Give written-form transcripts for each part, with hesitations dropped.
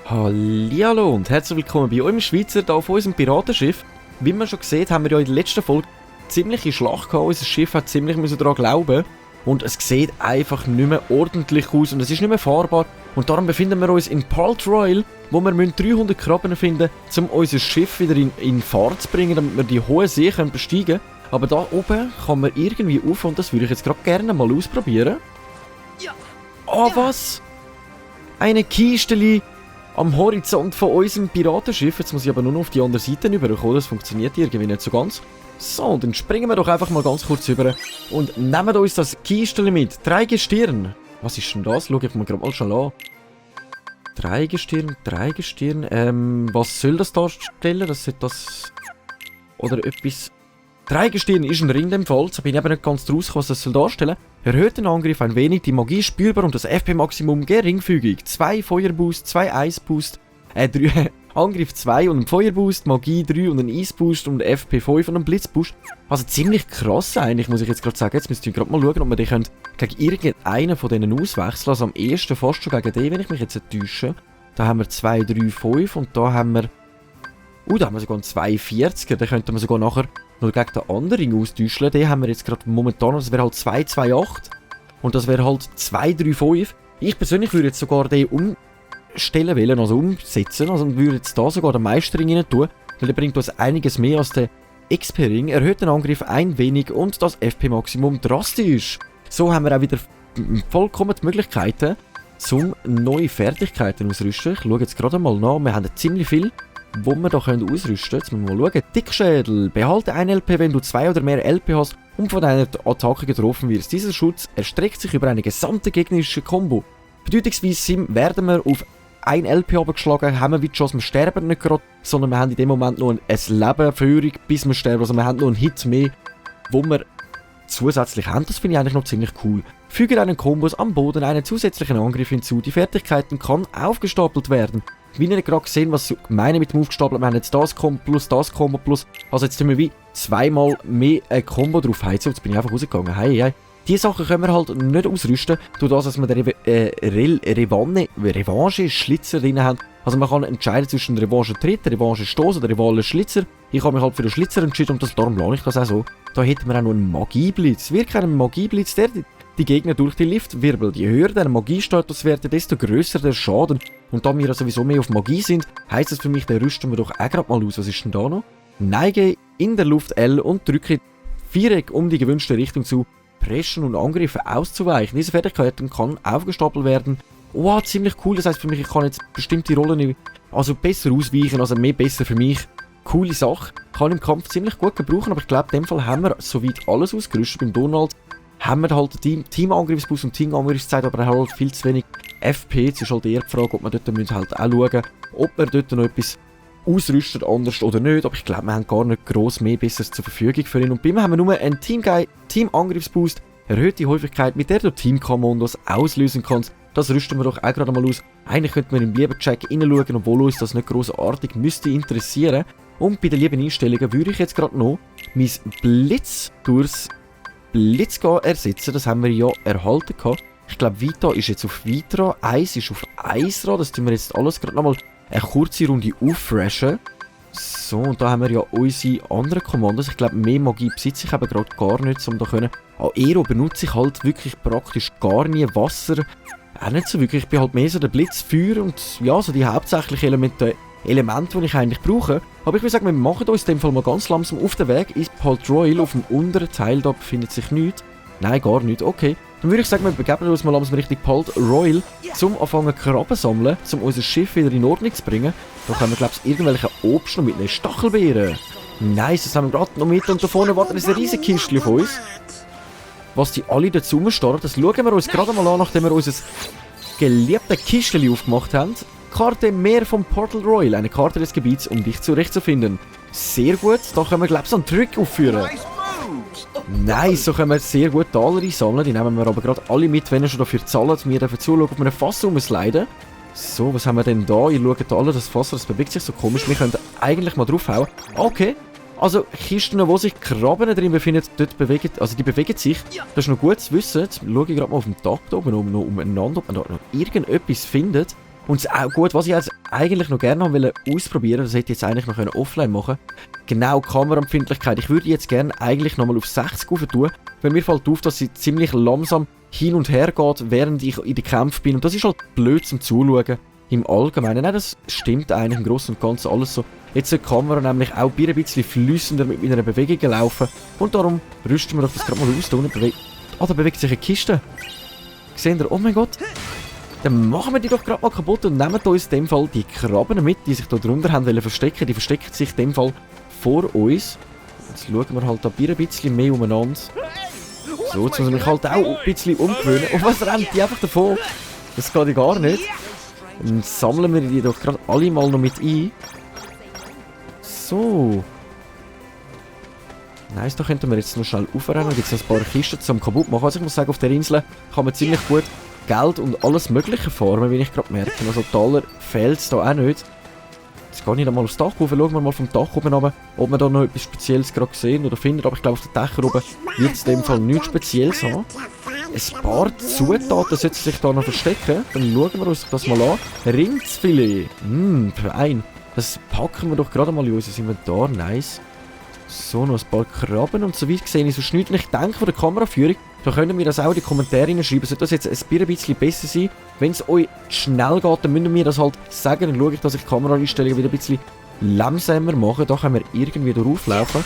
Hallihallo und herzlich willkommen bei eurem Schweizer hier auf unserem Piratenschiff. Wie man schon gesehen haben wir ja in der letzten Folge ziemliche Schlacht gehabt. Unser Schiff hat ziemlich daran glauben und es sieht einfach nicht mehr ordentlich aus und es ist nicht mehr fahrbar. Und darum befinden wir uns in Port Royal, wo wir 300 Krabben finden müssen, um unser Schiff wieder in Fahrt zu bringen, damit wir die hohe See besteigen können. Aber da oben kann man irgendwie auf und das würde ich jetzt gerade gerne mal ausprobieren. Ja. Oh, was? Eine Kisteli am Horizont von unserem Piratenschiff. Jetzt muss ich aber nur noch auf die andere Seite rüberkommen. Das funktioniert irgendwie nicht so ganz. So, dann springen wir doch einfach mal ganz kurz rüber und nehmen uns das Kisteli mit. 3 Gestirn. Was ist denn das? Schau ich mir gerade mal schon an. 3 Gestirn. Was soll das darstellen? Das sollte das... Oder etwas... 3 Gestirn ist ein Ring in dem Fall. Jetzt bin ich eben nicht ganz draus, was das soll darstellen. Erhöht den Angriff ein wenig, die Magie spürbar und das FP-Maximum geringfügig. 2 Feuerboost, 2 Eisboost, 3 Angriff 2 und ein Feuerboost, Magie 3 und ein Eisboost und FP 5 und ein Blitzboost. Also ziemlich krass eigentlich, muss ich jetzt gerade sagen. Jetzt müsst ihr gerade mal schauen, ob wir den gegen irgendeinen von denen auswechseln. Also am ehesten fast schon gegen den, wenn ich mich jetzt täusche. Da haben wir 2, 3, 5 und da haben wir... da haben wir sogar einen 240er, den könnten wir sogar nachher noch gegen den anderen austauschen. Den haben wir jetzt gerade momentan, das wäre halt 228 und das wäre halt 235. Ich persönlich würde jetzt sogar den umstellen wollen, also umsetzen, also würde jetzt da sogar den Meisterring rein tun, weil der bringt uns einiges mehr als der XP-Ring, erhöht den Angriff ein wenig und das FP-Maximum drastisch. So haben wir auch wieder vollkommen die Möglichkeiten, zum neue Fertigkeiten ausrüsten. Ich schaue jetzt gerade mal nach, wir haben ziemlich viel, wo wir da ausrüsten können. Jetzt müssen wir mal schauen. Dickschädel. Behalte ein LP, wenn du 2 oder mehr LP hast und von deiner Attacke getroffen wirst. Dieser Schutz erstreckt sich über eine gesamte gegnerische Combo. Bedeutungsweise werden wir auf ein LP abgeschlagen, haben wir wie die Chance, wir sterben nicht gerade, sondern wir haben in dem Moment noch ein Leben, Führung, bis wir sterben. Also wir haben noch einen Hit mehr, wo wir zusätzlich haben. Das finde ich eigentlich noch ziemlich cool. Füge deinen Kombos am Boden einen zusätzlichen Angriff hinzu. Die Fertigkeiten kann aufgestapelt werden. Wie ihr gerade gesehen, was ich meine mit dem Aufgestapelt, wir haben jetzt das Combo plus das Combo plus. Also jetzt tun wir wie zweimal mehr ein Combo drauf heizen. Jetzt bin ich einfach rausgegangen. Hey. Die Sachen können wir halt nicht ausrüsten, durch das, dass wir den Revanche-Schlitzer drin haben. Also man kann entscheiden zwischen Revanche-Tritt, Revanche-Stoß oder Revanche-Schlitzer. Ich habe mich halt für den Schlitzer entschieden und darum lasse ich das auch so. Da hätten wir auch noch einen Magieblitz. Wir kennen einen Magieblitz, der die Gegner durch die Lift wirbelt. Je höher der Magiestatuswert, desto grösser der Schaden. Und da wir ja sowieso mehr auf Magie sind, heisst das für mich, den rüsten wir doch auch gerade mal aus. Was ist denn da noch? Neige in der Luft L und drücke Viereck, um die gewünschte Richtung zu preschen und Angriffe auszuweichen. Diese Fertigkeit kann aufgestapelt werden. Oh, ziemlich cool. Das heisst für mich, ich kann jetzt bestimmte Rollen also besser ausweichen, also mehr besser für mich. Coole Sache. Kann im Kampf ziemlich gut gebrauchen, aber ich glaube, in dem Fall haben wir soweit alles ausgerüstet. Beim Donald haben wir halt den Team-Angriffsbus und Team-Angriffszeit, aber halt viel zu wenig FP. Jetzt ist halt eher die Frage, ob wir dort halt auch schauen, ob wir dort noch etwas ausrüstet, anders oder nicht. Aber ich glaube, wir haben gar nicht gross mehr Besseres zur Verfügung für ihn. Und bei ihm haben wir nur einen Team-Angriffsboost, erhöhte Häufigkeit, mit der du Team-Kommandos auslösen kannst. Das rüsten wir doch auch gerade mal aus. Eigentlich könnten wir im Lieben-Check reinschauen, obwohl uns das nicht grossartig müsste interessieren. Und bei den lieben Einstellungen würde ich jetzt gerade noch mein Blitz durchs Blitzgehen ersetzen. Das haben wir ja erhalten gehabt. Ich glaube, Vita ist jetzt auf Vitra, Eis ist auf Eisra. Das tun wir jetzt alles gerade nochmal eine kurze Runde auffreshen. So, und da haben wir ja unsere anderen Kommandos. Ich glaube, mehr Magie besitze ich eben gerade gar nicht, um da können. Aero benutze ich halt wirklich praktisch gar nie. Wasser auch nicht so wirklich. Ich bin halt mehr so der Blitz, Feuer und ja, so die hauptsächlichen Elemente, die ich eigentlich brauche. Aber ich würde sagen, wir machen uns in dem Fall mal ganz langsam auf den Weg. Ist Port Royal auf dem unteren Teil, da befindet sich nichts. Nein, gar nicht. Okay. Dann würde ich sagen, wir begeben uns mal langsam Richtung Port Royal, zum anfangen Krabben sammeln, um unser Schiff wieder in Ordnung zu bringen. Da können wir, glaube ich, irgendwelche Obst noch mitnehmen. Stachelbeeren. Nice, das haben wir gerade noch mit. Und da vorne wartet ein riesiges Kistchen von uns. Was die alle dazu rumstarren, das schauen wir uns gerade mal an, nachdem wir unser geliebtes Kistchen aufgemacht haben. Karte Meer vom Portal Royal, eine Karte des Gebiets, um dich zurechtzufinden. Sehr gut, da können wir, glaube ich, so einen Trick aufführen. Nice, so können wir sehr gut Taler einsammeln. Die nehmen wir aber gerade alle mit, wenn ihr schon dafür zahlt. Wir dürfen zuschauen, ob wir ein Fass rumsliden. So, was haben wir denn da? Ihr schaut alle, das Fass, das bewegt sich so komisch. Wir können eigentlich mal draufhauen. Okay, Also Kisten, wo sich Krabben drin befinden, dort bewegen, also die bewegen sich. Das ist noch gut zu wissen. Jetzt schaue ich gerade mal auf dem Dach da oben noch umeinander, ob man da noch irgendetwas findet. Und auch gut, was ich jetzt eigentlich noch gerne haben will ausprobieren, das hätte ich jetzt eigentlich noch offline machen können. Genau, Kameraempfindlichkeit. Ich würde jetzt gerne eigentlich nochmal auf 60 rauf tun, weil mir fällt auf, dass sie ziemlich langsam hin und her geht, während ich in den Kämpfen bin. Und das ist halt blöd zum Zuschauen. Im Allgemeinen. Nein, das stimmt eigentlich im Großen und Ganzen alles so. Jetzt soll die Kamera nämlich auch ein bisschen flüssender mit meiner Bewegung laufen. Und darum rüsten wir doch das gerade mal aus. Da bewegt sich eine Kiste. Seht ihr? Oh mein Gott. Dann machen wir die doch gerade mal kaputt und nehmen uns in dem Fall die Krabben mit, die sich da drunter haben wollen verstecken. Die verstecken sich in dem Fall vor uns. Jetzt schauen wir halt da ein bisschen mehr umeinander. So, jetzt muss ich mich halt auch ein bisschen umgewöhnen. Und was rennt die einfach davon? Das geht ja gar nicht. Dann sammeln wir die doch gerade alle mal noch mit ein. So. Nice, da könnten wir jetzt noch schnell aufrennen. Da gibt es noch ein paar Kisten zum kaputt machen. Also ich muss sagen, auf der Insel kann man ziemlich gut Geld und alles mögliche farmen, wie ich gerade merke. Also Dollar fehlt es da auch nicht. Jetzt gehe ich da mal aufs Dach rauf. Schauen wir mal vom Dach oben runter, ob wir da noch etwas Spezielles gerade sehen oder finden. Aber ich glaube, auf den Dächern oben wird es in dem Fall nichts Spezielles haben. Ein paar Zutaten sollten sich da noch verstecken. Dann schauen wir uns das mal an. Rindsfilet. Fein. Das packen wir doch gerade mal in unser Inventar. Nice. So, noch ein paar Krabben und so weit gesehen ist so nichts. Und ich denke, von der Kameraführung, da können wir das auch in die Kommentare schreiben. Sollte das jetzt ein bisschen besser sein? Wenn es euch schnell geht, dann müsst ihr mir das halt sagen. Dann schaue ich, dass ich die Kameraeinstellungen wieder ein bisschen langsamer mache. Da können wir irgendwie drauflaufen.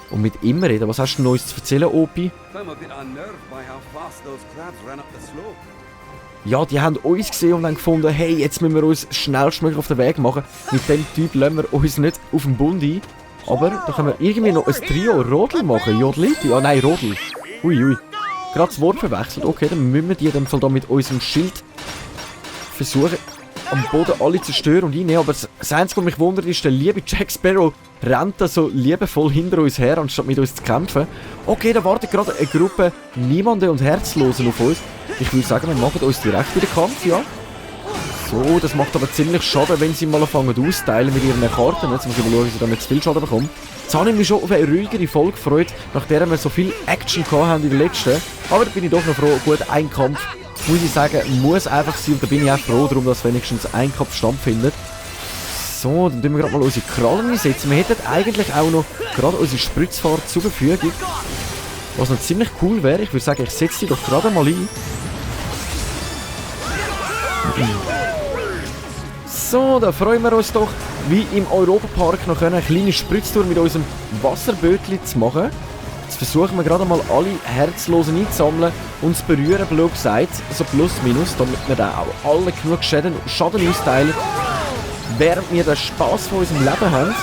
Und mit ihm reden. Was hast du Neues zu erzählen, Opi? Ja, die haben uns gesehen und haben gefunden, hey, jetzt müssen wir uns schnellstmöglich auf den Weg machen. Mit dem Typ lassen wir uns nicht auf den Bund ein. Aber da können wir irgendwie noch ein Trio Rodel machen. Jodliti? Ah nein, Rodel. Ui. Gerade das Wort verwechselt. Okay, dann müssen wir die in dem Fall da mit unserem Schild versuchen, am Boden alle zu zerstören und einnehmen. Aber das Einzige, was mich wundert, ist, der liebe Jack Sparrow rennt da so liebevoll hinter uns her, anstatt mit uns zu kämpfen. Okay, da wartet gerade eine Gruppe Niemanden und Herzlosen auf uns. Ich würde sagen, wir machen uns direkt in den Kampf, ja. So, das macht aber ziemlich Schaden, wenn sie mal anfangen austeilen mit ihren Karten. Jetzt muss ich mal schauen, dass sie da nicht zu viel Schaden bekommen. Jetzt habe ich mich schon auf eine ruhigere Folge gefreut, nachdem wir so viel Action gehabt haben in der letzten. Aber da bin ich doch noch froh. Gut, ein Kampf, muss ich sagen, muss einfach sein. Und da bin ich auch froh darum, dass wenigstens ein Kampf stattfindet. So, dann tun wir gerade mal unsere Krallen einsetzen. Wir hätten eigentlich auch noch gerade unsere Spritzfahrt zur Verfügung. Was noch ziemlich cool wäre. Ich würde sagen, ich setze die doch gerade mal ein. So, da freuen wir uns doch, wie im Europapark noch eine kleine Spritztour mit unserem Wasserbötchen zu machen. Jetzt versuchen wir gerade mal alle Herzlosen einzusammeln und zu berühren, blöd gesagt, so plus minus, damit wir dann auch alle genug Schaden austeilen, während wir den Spass von unserem Leben haben.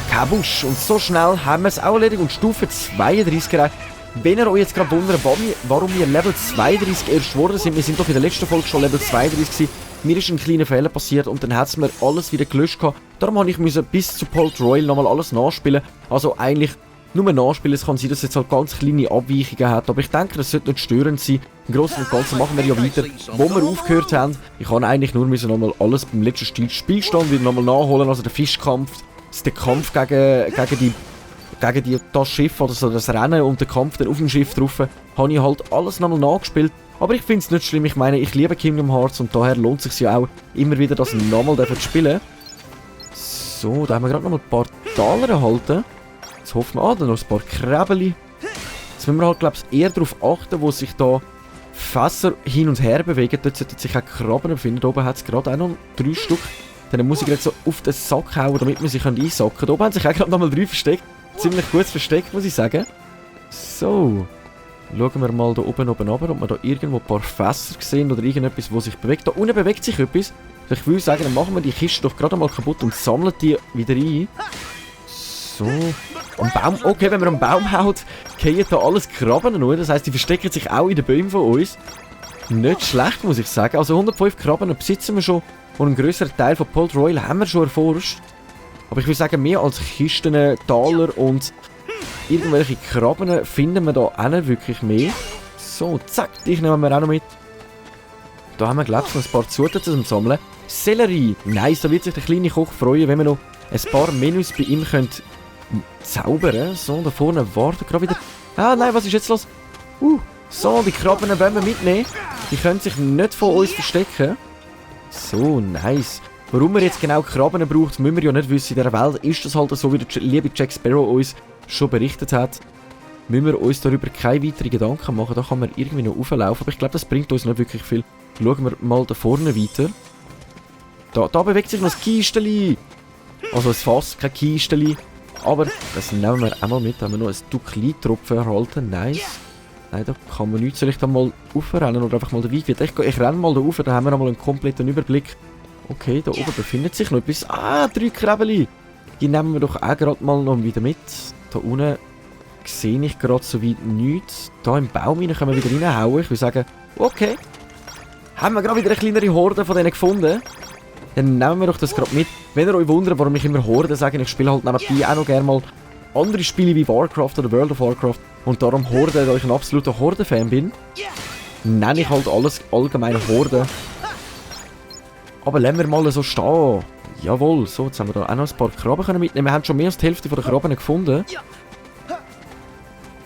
Kabusch! Und so schnell haben wir es auch erledigt und Stufe 32 erreicht. Wenn ihr euch jetzt gerade wundert, warum wir Level 32 erst geworden sind, wir sind doch in der letzten Folge schon Level 32 gewesen. Mir ist ein kleiner Fehler passiert und dann hat es mir alles wieder gelöscht gehabt. Darum habe ich bis zu Port Royal nochmal alles nachspielen. Also eigentlich nur nachspielen. Es kann sein, dass es jetzt halt ganz kleine Abweichungen hat. Aber ich denke, das sollte nicht störend sein. Im Großen und Ganzen machen wir ja weiter, wo wir aufgehört haben. Ich kann eigentlich nur nochmal alles beim letzten Spielstand wieder nochmal nachholen. Also der Fischkampf, der Kampf gegen das Schiff oder so, das Rennen und der Kampf dann auf dem Schiff drauf, habe ich halt alles nochmal nachgespielt. Aber ich finde es nicht schlimm, ich meine, ich liebe Kingdom Hearts und daher lohnt es sich ja auch immer wieder, das nochmal zu spielen. So, da haben wir gerade nochmal ein paar Taler erhalten. Jetzt hoffen wir, da noch ein paar Kräbeli. Jetzt müssen wir halt, glaube ich, eher darauf achten, wo sich da Fässer hin und her bewegen. Dort sollten sich auch Krabben befinden. Da oben hat es gerade auch noch 3 Stück. Dann muss ich jetzt so auf den Sack hauen, damit wir sie einsacken können. Da oben haben sich auch gerade nochmal 3 versteckt. Ziemlich gut versteckt, muss ich sagen. So. Schauen wir mal da oben runter, ob wir da irgendwo ein paar Fässer sehen oder irgendetwas, wo sich bewegt. Da unten bewegt sich etwas. Ich würde sagen, dann machen wir die Kiste doch gerade mal kaputt und sammeln die wieder ein. So. Am Baum. Okay, wenn man am Baum haut, gehen da alles Krabben nur. Das heisst, die verstecken sich auch in den Bäumen von uns. Nicht schlecht, muss ich sagen. Also 105 Krabben besitzen wir schon. Und einen grösseren Teil von Port Royal haben wir schon erforscht. Aber ich würde sagen, mehr als Kisten, Taler und irgendwelche Krabben finden wir da auch nicht wirklich mehr. So, zack, dich nehmen wir auch noch mit. Da haben wir, glaube ich, noch ein paar Zutaten zum Sammeln. Sellerie. Nice, da wird sich der kleine Koch freuen, wenn wir noch ein paar Menüs bei ihm können zaubern. So, da vorne wartet gerade wieder... Ah, nein, was ist jetzt los? So, die Krabben wollen wir mitnehmen. Die können sich nicht von uns verstecken. So, nice. Warum wir jetzt genau Krabben braucht, müssen wir ja nicht wissen. In dieser Welt ist das halt so, wie der liebe Jack Sparrow uns schon berichtet hat. Müssen wir uns darüber keine weiteren Gedanken machen. Da kann man irgendwie noch rauflaufen. Aber ich glaube, das bringt uns nicht wirklich viel. Schauen wir mal da vorne weiter. Da bewegt sich noch ein Kisteli. Also ein Fass, kein Kisteli. Aber das nehmen wir auch mal mit. Da haben wir noch ein Ducklitropfen erhalten. Nice. Nein, da kann man nichts. Soll ich da mal raufrennen oder einfach mal den Weg wieder? Ich renne mal da rauf, dann haben wir einmal einen kompletten Überblick. Okay, da oben befindet sich noch etwas. 3 Krebeli. Die nehmen wir doch auch gerade mal noch wieder mit. Da unten sehe ich gerade so weit nichts. Da im Baum rein können wir wieder reinhauen. Ich würde sagen, okay. Haben wir gerade wieder eine kleinere Horde von denen gefunden. Dann nehmen wir doch das gerade mit. Wenn ihr euch wundert, warum ich immer Horde sage, ich spiele halt nebenbei auch noch gerne mal andere Spiele wie Warcraft oder World of Warcraft. Und darum Horde, da ich ein absoluter Horde-Fan bin, nenne ich halt alles allgemein Horde. Aber lassen wir mal so stehen. Jawohl, so, jetzt haben wir da auch noch ein paar Krabben mitnehmen. Wir haben schon mehr als die Hälfte der Krabben gefunden.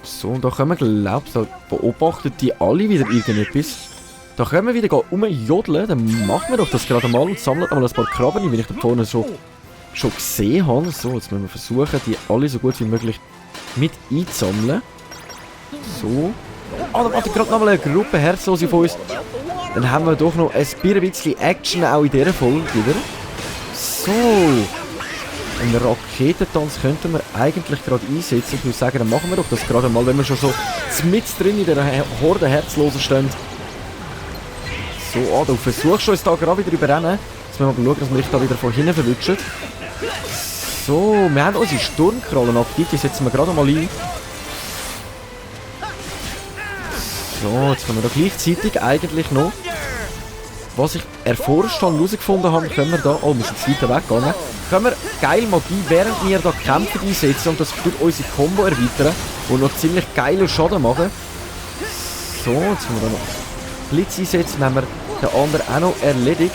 So, und da können wir, glaube ich, da beobachten die alle wieder irgendetwas. Da können wir wieder rumjodeln, dann machen wir doch das gerade mal und sammeln mal ein paar Krabben, wie ich da vorne schon gesehen habe. So, jetzt müssen wir versuchen, die alle so gut wie möglich mit einzusammeln. So. Da wartet gerade nochmal eine Gruppe Herzlose von uns. Dann haben wir doch noch ein bisschen Action auch in dieser Folge wieder. So. Einen Raketentanz könnten wir eigentlich gerade einsetzen. Ich würde sagen, dann machen wir doch das gerade mal, wenn wir schon so mit drin in der Horde Herzlosen stehen. So, du versuchst uns da gerade wieder überrennen. Jetzt müssen wir mal schauen, dass wir dich da wieder von hinten verwutschen. So, wir haben unsere Sturmkrallen aktiv. Die setzen wir gerade mal ein. So, jetzt können wir da gleichzeitig eigentlich noch, was ich erforscht und herausgefunden habe, können wir da, wir müssen jetzt weiter weggehen, können wir geil Magie, während wir da kämpfen, einsetzen und das tut unsere Combo erweitern und noch ziemlich geilen Schaden machen. So, jetzt können wir da noch Blitz einsetzen, haben wir den anderen auch noch erledigt.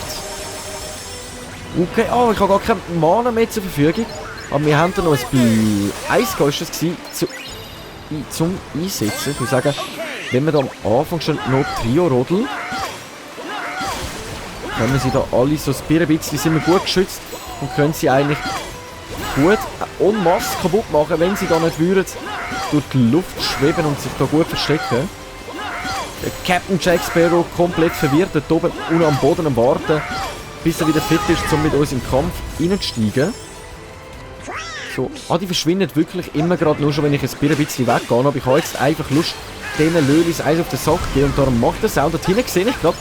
Okay, ich habe gar keinen Mana mehr zur Verfügung, aber wir haben da noch ein Eisgeist zum Einsetzen. Ich würde sagen, wenn wir da am Anfang schon noch Trio-Rodel, können sie da alle so ein bisschen, sind wir gut geschützt und können sie eigentlich gut en masse kaputt machen, wenn sie da nicht würden durch die Luft schweben und sich da gut verstecken. Der Captain Jack Sparrow komplett verwirrt, dort oben unten am Boden am Warten, bis er wieder fit ist, um mit uns in den Kampf reinzusteigen. So, die verschwindet wirklich immer gerade nur schon, wenn ich ein bisschen weggehe, aber ich habe jetzt einfach Lust, diesen Lölis eins auf den Sack zu gehen und darum macht er es auch. Dort hinten sehe ich gerade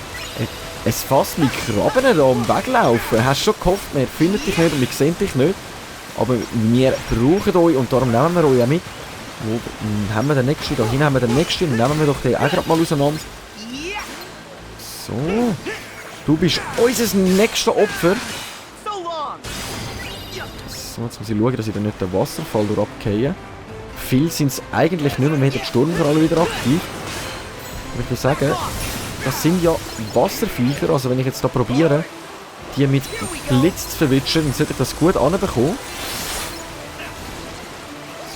ein Fass mit Krabben da am Weglaufen. Hast du schon gehofft, wir finden dich nicht und wir sehen dich nicht. Aber wir brauchen euch und darum nehmen wir euch auch mit. Wo haben wir den nächsten? Da hinten haben wir den nächsten. Dann nehmen wir doch den auch gerade mal auseinander. So. Du bist unser nächstes Opfer. So, jetzt muss ich schauen, dass ich dann nicht den Wasserfall durchabgehe. Viel sind es eigentlich nicht mehr. Wir haben die Sturmkralle wieder aktiv. Aber ich würde sagen, das sind ja Wasserviecher. Also wenn ich jetzt da probiere, die mit Blitz zu verwitschen, dann sollte ich das gut anbekommen.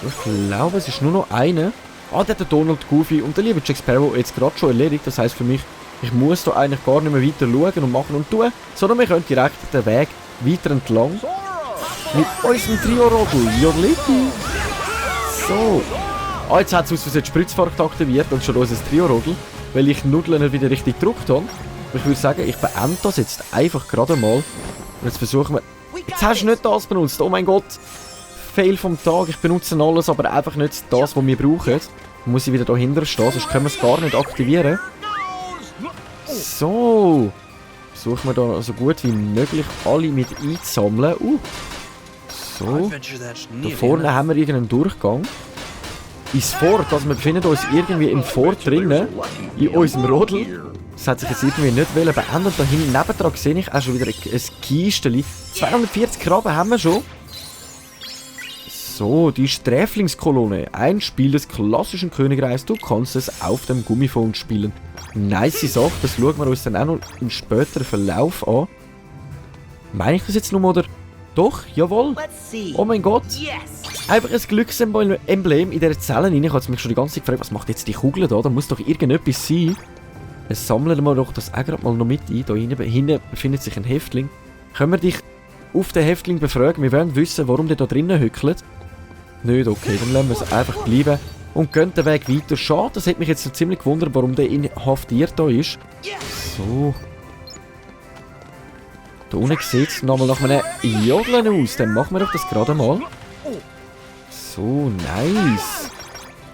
So, ich glaube, es ist nur noch einer. Der hat den Donald Goofy und der liebe Jack Sparrow jetzt gerade schon erledigt. Das heisst für mich, ich muss da eigentlich gar nicht mehr weiter schauen und machen und tun, sondern wir können direkt den Weg weiter entlang mit unserem Trio-Rodel. Jodeliti. So. Jetzt hat es aus Versehen die Spritzfahrt aktiviert und schon unser Trio-Rodel, weil ich Nudeln nicht wieder richtig gedrückt habe. Ich würde sagen, ich beende das jetzt einfach gerade mal. Und jetzt versuchen wir... Jetzt hast du nicht das benutzt. Oh mein Gott. Fail vom Tag. Ich benutze alles, aber einfach nicht das, was wir brauchen. Dann muss ich wieder dahinter stehen, sonst können wir es gar nicht aktivieren. So. Versuchen wir da so gut wie möglich alle mit einzusammeln. So. Da vorne haben wir irgendeinen Durchgang. Ins Fort, also wir befinden uns irgendwie im Fort drinnen, in unserem Rodel. Das hat sich jetzt irgendwie nicht beenden. Da hinten nebendran sehe ich auch schon wieder ein Kisteli. 240 Krabben haben wir schon. So, die Sträflingskolonne. Ein Spiel des klassischen Königreichs. Du kannst es auf dem Gummiphone spielen. nice Sache. Das schauen wir uns dann auch noch im späteren Verlauf an. Meine ich das jetzt nur oder? Doch, jawohl. Oh mein Gott. Einfach ein Glücksemblem in dieser Zelle rein. Ich habe mich schon die ganze Zeit gefragt, was macht jetzt die Kugel da? Da muss doch irgendetwas sein. Wir sammeln wir doch das auch gerade mal noch mit ein. Da hinten befindet sich ein Häftling. Können wir dich auf den Häftling befragen? Wir wollen wissen, warum der da drinnen hückelt. Nicht, okay, dann lassen wir es einfach bleiben. Und gehen den Weg weiter. Schade, das hat mich jetzt so ziemlich gewundert, warum der inhaftiert da ist. So. Da unten sieht es nochmal nach einem Jodeln aus. Dann machen wir doch das gerade mal. So, nice.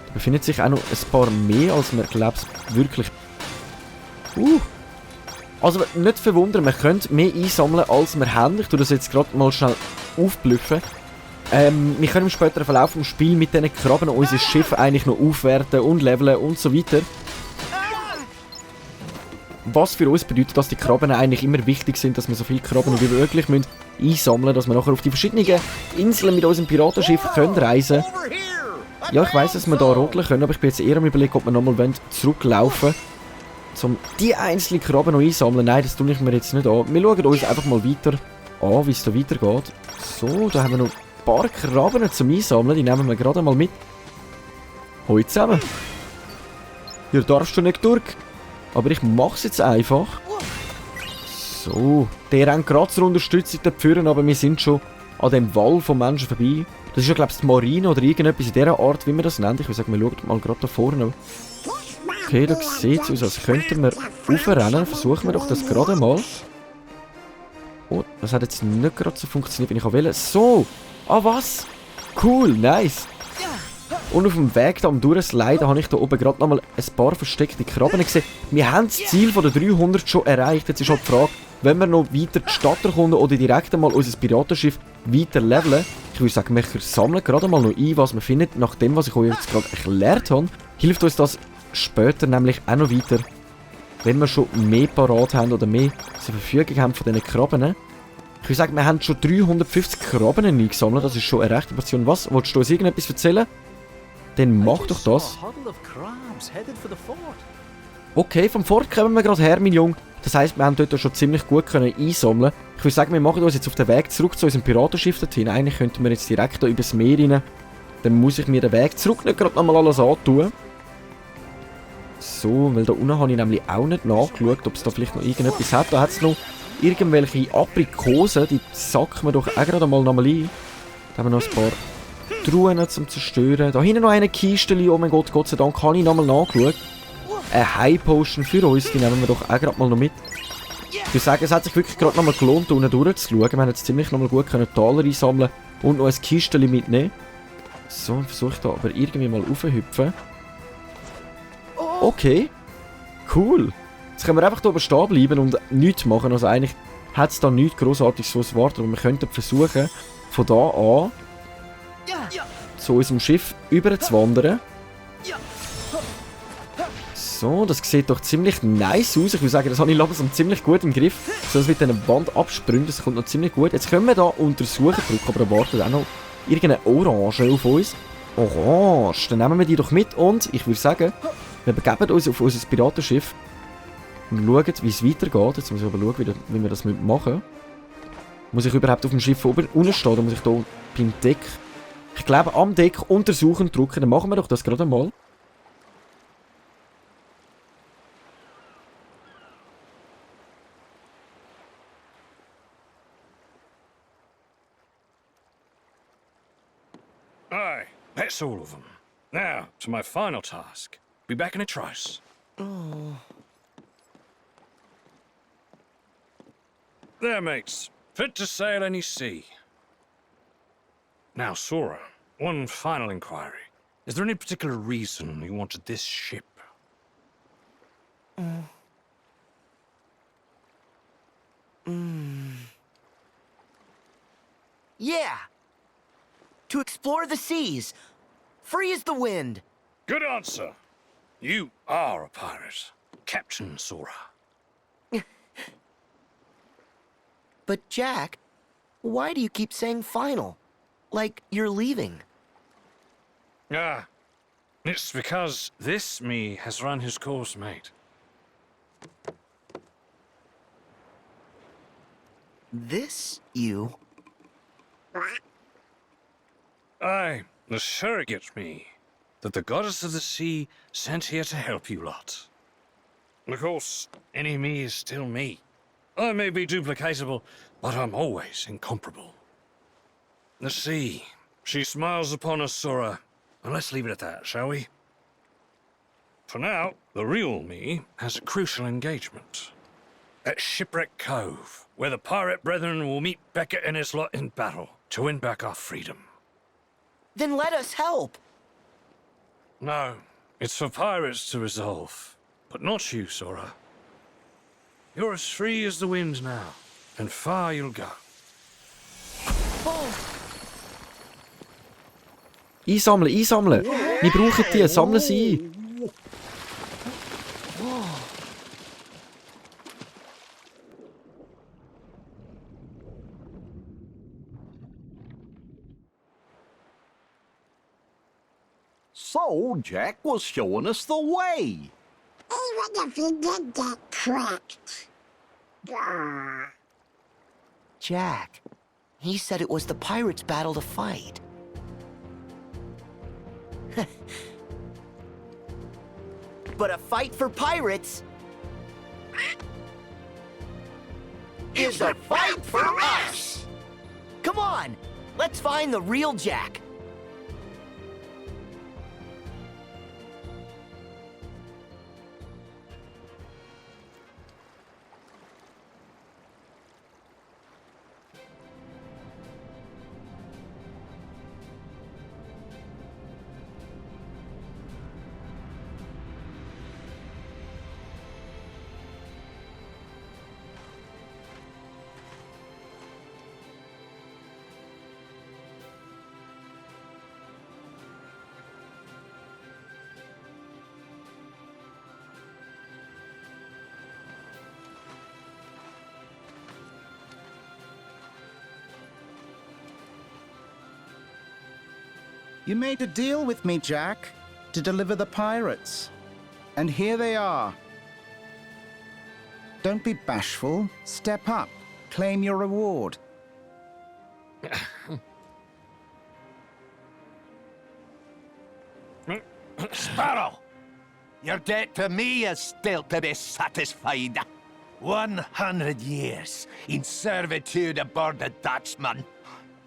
Da befindet sich auch noch ein paar mehr, als wir, glaube ich, wirklich... Also, nicht verwundern, wir können mehr einsammeln, als wir haben. Ich tue das jetzt gerade mal schnell aufblüffen. Wir können im späteren Verlauf des Spiels mit diesen Krabben unser Schiff eigentlich noch aufwerten und leveln und so weiter. Was für uns bedeutet, dass die Krabben eigentlich immer wichtig sind, dass wir so viele Krabben wie möglich einsammeln müssen, dass wir nachher auf die verschiedenen Inseln mit unserem Piratenschiff können reisen können. Ja, ich weiss, dass wir da rodeln können, aber ich bin jetzt eher am Überlegen, ob wir nochmal zurücklaufen wollen, um die einzelnen Krabben noch einsammeln. Nein, das tue ich mir jetzt nicht an. Wir schauen uns einfach mal weiter an, wie es da weitergeht. So, da haben wir noch ein paar Krabben zum Einsammeln, die nehmen wir gerade mal mit. Hoi zusammen. Hier darfst du nicht durch. Aber ich mache es jetzt einfach. So, der rennt gerade zur Unterstützung der Pführen, aber wir sind schon an dem Wall von Menschen vorbei. Das ist ja, glaube ich, die Marine oder irgendetwas in dieser Art, wie man das nennt. Ich würde sagen, wir schauen mal gerade da vorne. Okay, da sieht es aus, als könnten wir aufrennen. Versuchen wir doch das gerade mal. Oh, das hat jetzt nicht gerade so funktioniert, wie ich wollte. So, ah was? Cool, nice. Und auf dem Weg da am Durchsliden habe ich da oben gerade nochmal ein paar versteckte Krabben gesehen. Wir haben das Ziel von den 300 schon erreicht. Jetzt ist halt die Frage, wenn wir noch weiter die Stadt erkunden oder direkt einmal unser Piratenschiff weiter leveln. Ich würde sagen, wir sammeln gerade mal noch ein, was wir finden. Nach dem, was ich euch jetzt gerade erklärt habe, hilft uns das später nämlich auch noch weiter, wenn wir schon mehr parat haben oder mehr zur Verfügung haben von diesen Krabben. Ich würde sagen, wir haben schon 350 Krabben eingesammelt. Das ist schon eine rechte Portion. Was? Wolltest du uns irgendetwas erzählen? Dann mach doch das. Okay, vom Fort kommen wir gerade her, mein Junge. Das heisst, wir haben dort schon ziemlich gut einsammeln. Ich würde sagen, wir machen uns jetzt auf den Weg zurück zu unserem Piratenschiff dorthin. Eigentlich könnten wir jetzt direkt hier übers Meer rein. Dann muss ich mir den Weg zurück nicht gerade nochmal alles antun. So, weil da unten habe ich nämlich auch nicht nachgeschaut, ob es da vielleicht noch irgendetwas hat. Da hat es noch irgendwelche Aprikosen, die sacken wir doch auch gerade mal nochmal ein. Da haben wir noch ein paar Truhen zum Zerstören. Da hinten noch eine Kiste. Oh mein Gott, Gott sei Dank habe ich nochmal nachgeschaut. Eine High Potion für uns, die nehmen wir doch auch gerade mal noch mit. Ich würde sagen, es hat sich wirklich gerade nochmal gelohnt, unten durchzuschauen. Wir haben jetzt ziemlich nochmal gut Taler einsammeln und noch ein Kistchen mitnehmen. So, versuche ich da aber irgendwie mal raufhüpfen. Okay. Cool. Jetzt können wir einfach hier oben stehen bleiben und nichts machen. Also eigentlich hat es da nichts Grossartiges so erwartet. Aber wir könnten versuchen, von da an zu unserem Schiff rüber zu wandern. So, das sieht doch ziemlich nice aus. Ich würde sagen, das habe ich langsam ziemlich gut im Griff. So, das mit dieser Wand abspringen, das kommt noch ziemlich gut. Jetzt können wir da untersuchen drücken, aber erwartet auch noch irgendeine Orange auf uns. Orange, dann nehmen wir die doch mit und ich würde sagen, wir begeben uns auf unser Piratenschiff und schauen, wie es weitergeht. Jetzt muss ich aber schauen, wie wir das machen. Muss ich überhaupt auf dem Schiff oben unten stehen oder muss ich hier beim Deck? Ich glaube, am Deck untersuchen drücken, dann machen wir doch das gerade mal. Aye, that's all of them. Now, to my final task. Be back in a trice. Oh. There, mates. Fit to sail any sea. Now, Sora, one final inquiry. Is there any particular reason you wanted this ship? Yeah! To explore the seas. Free as the wind. Good answer. You are a pirate. Captain Sora. But Jack, why do you keep saying final? Like you're leaving. Ah, it's because this me has run his course, mate. This you? Aye, the surrogate's me, that the goddess of the sea sent here to help you lot. Of course, any me is still me. I may be duplicatable, but I'm always incomparable. The sea, she smiles upon us, Sora, and let's leave it at that, shall we? For now, the real me has a crucial engagement. At Shipwreck Cove, where the pirate brethren will meet Beckett and his lot in battle to win back our freedom. Then let us help. No, it's for pirates to resolve, but not you, Sora. You're as free as the wind now, and far you'll go. Oh, Einsammeln, einsammeln! Wir brauchen die, sammeln sie ein! So, Jack was showing us the way. Even if you did get tricked. Jack. He said it was the pirates' battle to fight. But a fight for pirates is a fight for us! Come on, let's find the real Jack. You made a deal with me, Jack, to deliver the pirates. And here they are. Don't be bashful. Step up. Claim your reward. Sparrow, your debt to me is still to be satisfied. 100 years in servitude aboard the Dutchman.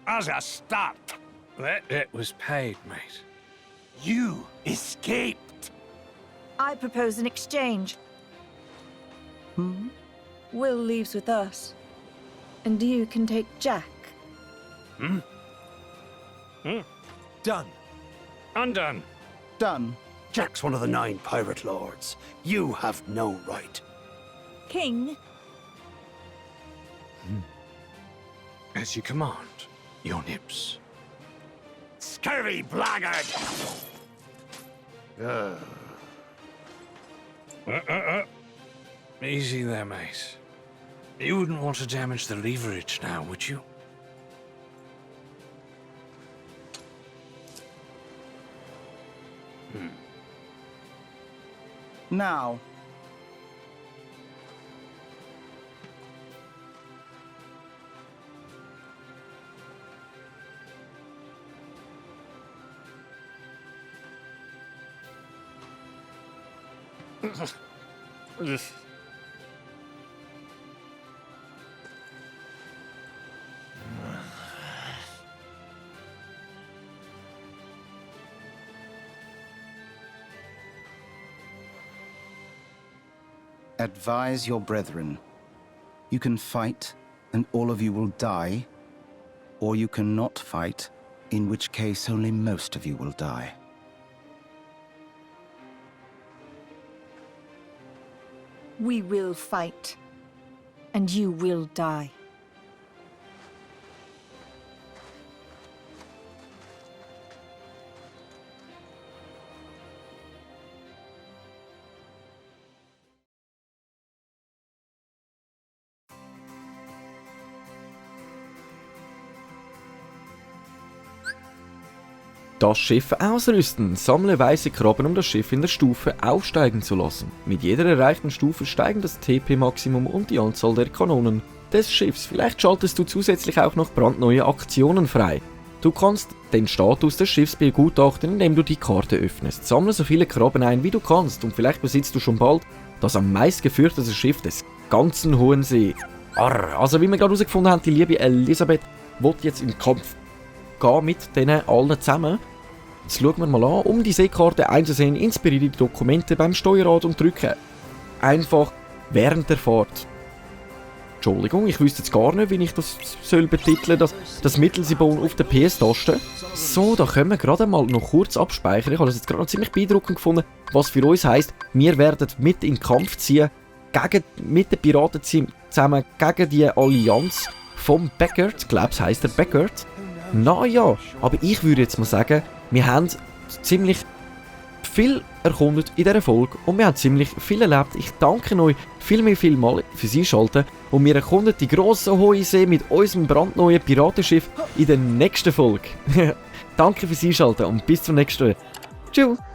As a start, That debt was paid, mate. you escaped. I propose an exchange. Will leaves with us, and you can take Jack. Done. Undone. Done. Jack's one of the 9 pirate lords. You have no right. King, As you command, your nips. Scurvy blackguard! Easy there, mate. You wouldn't want to damage the leverage now, would you? Now. Advise your brethren. You can fight, and all of you will die, or you cannot fight, in which case only most of you will die. we will fight, and you will die. Das Schiff ausrüsten. Sammle weiße Krabben, um das Schiff in der Stufe aufsteigen zu lassen. Mit jeder erreichten Stufe steigen das TP-Maximum und die Anzahl der Kanonen des Schiffs. Vielleicht schaltest du zusätzlich auch noch brandneue Aktionen frei. Du kannst den Status des Schiffs begutachten, indem du die Karte öffnest. Sammle so viele Krabben ein, wie du kannst, und vielleicht besitzt du schon bald das am meist gefürchtete Schiff des ganzen Hohen See. Arr, also wie wir gerade herausgefunden haben, die liebe Elisabeth will jetzt in den Kampf gehen mit denen allen zusammen. Jetzt schauen wir mal an, um die Seekarte einzusehen, inspiriere die Dokumente beim Steuerrad und drücke einfach während der Fahrt. Entschuldigung, ich wüsste jetzt gar nicht, wie ich das soll betiteln, das Mittelsymbol auf der PS-Taste. So, da können wir gerade mal noch kurz abspeichern. Ich habe das jetzt gerade noch ziemlich beeindruckend gefunden, was für uns heisst, wir werden mit in den Kampf ziehen, mit den Piraten zusammen gegen die Allianz vom Beckert. Ich glaube, es heisst der Beckert. Naja, aber ich würde jetzt mal sagen, wir haben ziemlich viel erkundet in dieser Folge und wir haben ziemlich viel erlebt. Ich danke euch viel mal fürs Einschalten und wir erkunden die grosse hohe See mit unserem brandneuen Piratenschiff in der nächsten Folge. Danke fürs Einschalten und bis zum nächsten Mal. Tschüss!